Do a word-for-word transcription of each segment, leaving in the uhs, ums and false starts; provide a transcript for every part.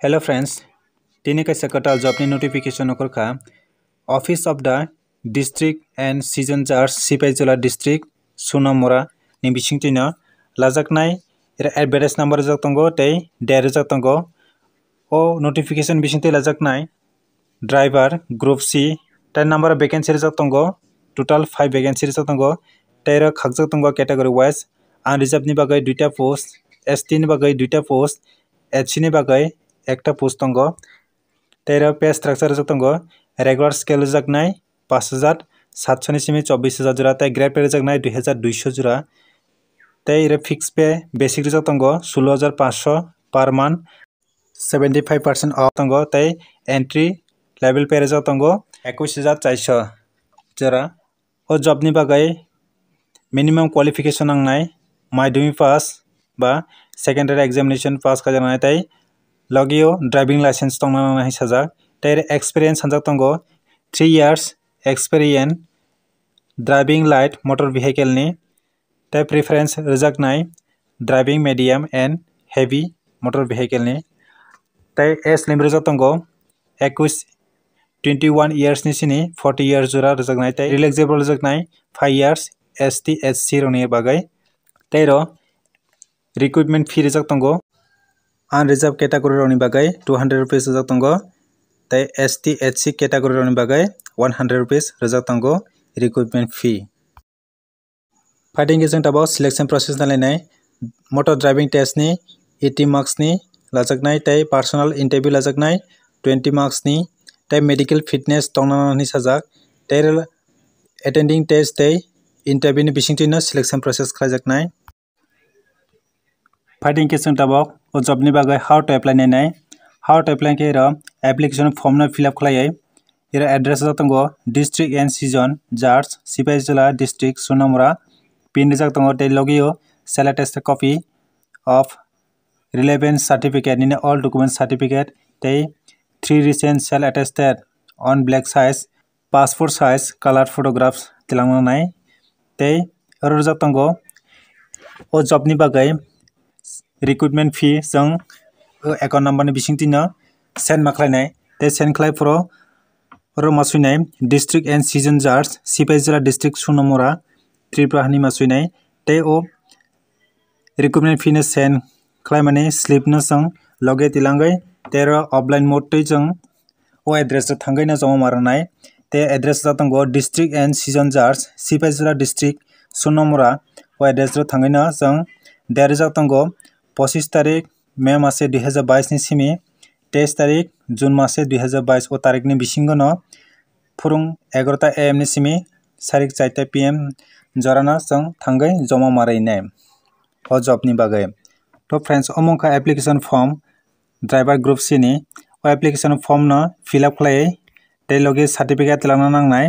Hello friends, tini kaisa kwtal job ni notification nukhurkha. Office of the District and Season Judge, Sipaijala District, Sonamura ni bisingtwino lajaknai, advertise number rijak tongo tei date rijak tongo. O notification bisingtwi lajaknai driver group C, ten number vacancy rijak tongo, total five vacancy rijak tongo, tei oro khakjak tongo category wise, unreserved ni bagwi duita post, S T ni bagwi duita post, H C ni bagwi ekta post tongo. Tei oro pay structure rijak tongo, regular scale rijaknai pash hajar satso ni simi chobbish hajar jora, tei grade pay rijaknai dui hajar duiso jora. Tei oro fixed pay basic rijak tongo solo hajar paanch sho per month, seventy five percent off tongo, tei entry level pay rijak tongo ekush hajar chaiso jora. O job ni bagwi minimum qualification nangnai, madhyamik pass ba secondary examination pass khajaknai tei logio driving license tongna nangnai hinwi sajak. Tei experience sanjak tongo three years experience driving light motor vehicle ni, tei preference rijaknai driving medium and heavy motor vehicle ni, tei age limit rijak tongo ekush, twenty one years ni sini forty years jora rijaknai, tei relaxable rijaknai five years S T H C rokni bagwi. Tei oro recruitment fee rijak tongo unreserved category rokni bagwi two hundred rupees rijak tongo, tei S T H C category rokni bagwi one hundred rupees rijak tongo recruitment fee. Phaidi hwnkhe chwng tabuk selection process nalainai, motor driving test ni eighty marks ni lajaknai tei personal interview lajaknai twenty marks ni, tei medical fitness tongna nangnai hinwi sajak, tei attending test tei interview ni bisingtwino selection process khlaijaknai. Phaidi hwnkhe chwng tabuk o job ni bagwi how to apply nainai. How to apply khe oro application form no fill up khlaiwi, oro address rijak tongo District and Season Judge, Sipaijala District, Sonamura, pin rijak tongo tei logio self attested copy of relevant certificate, nini all document certificate tei three recent self attested on black size passport size colored photographs twlangna nai. Tei oro rijak tongo o job ni bagwi recruitment fee chwng o account number ni bisingtwino send ma khlainai, tei send khlai phuru oro ma swinai District and Season Judge, Sipaijala District, Sonamura, Tripura hinwi ma swinai. Tei o recruitment fee no send khlaimani slip no chwng loge twlangwi tei oro offline mode twi chwng o address o thangwi no joma ma rwnai. Tei address rijak tongo District and Season Judge, Sipaijala District, Sonamura. O address o thangwi no chwng date rijak tongo pochis tarik May mase dui hajar bais ni simi teis tarik June mase dui hajar bais o tarik ni bisingo no phurung egarota A M ni simi sarik charta P M jorano chwng thangwi joma ma rwnai o job ni bagwi. To friends, omo wngkha application form driver group C ni. O application form no fill up khlai tei logi certificate twlangna nangnai.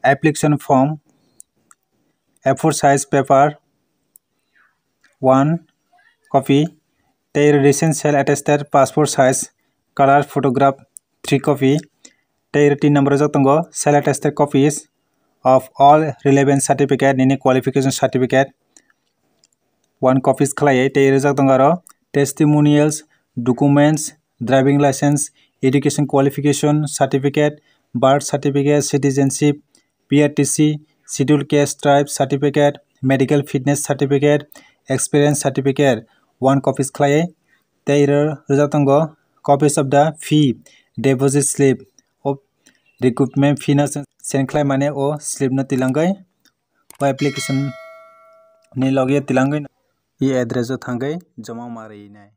Application form A four size paper one copy, tei recent self attested passport size colored photograph three copy, tei tin number rijak tongo self attested copies of all relevant certificate, nini qualification certificate one copies khlaiwi, tei rijak tongo aro testimonials, documents, driving license, education qualification certificate, birth certificate, citizenship, P R T C, Scheduled Caste Tribe certificate, medical fitness certificate, experience certificate one copies khlaiwi. Tei oro rijak tongo copies of the fee deposit slip, o recruitment fee no send khlaimani o slip no twlangwi o application ni logi twlangwi e address o thangwi joma ma rwnai.